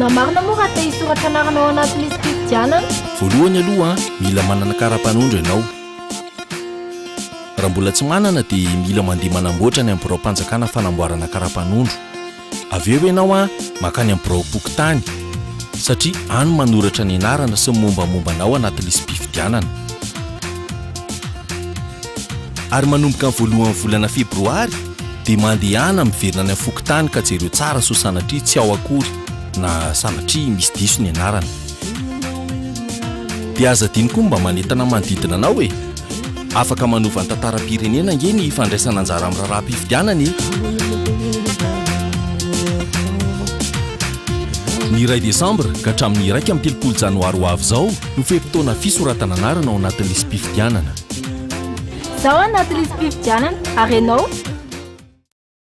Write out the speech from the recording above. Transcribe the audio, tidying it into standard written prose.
Ahoana marina moa raha te hisoratra anarana ao anaty lisi-pifidianana? Voalohany aloha, mila manana kara-panondro ianao. Raha mbola tsy manana dia mila mandeha manamboatra any amin'ny biraom-panjakana fanamboarana kara-panondro. Avy eo ianao mankany amin'ny biraom-pokontany satria any manoratra ny anarana sy ny mombamomba anao anaty lisi-pifidianana. Ary manomboka ny voalohan'ny volana febroary dia mandehana miverina any amin'ny fokontany ka jereo tsara sao sanatria tsy ao akory na sanatria misy diso ny anarana. Dia aza adino koa ny mba manentana manodidina anao e! Afaka manova ny tantaram-pirenena ange ny fandraisana anjara amin'ny raharaham-pifidianana e! Ny iray desambra ka hatramin'ny 31 janoary ho avy izao no fe-potoana fisoratana anarana ao anatin'ny lisi-pifidianana. Izaho anaty lisi-pifidianana, ary ianao?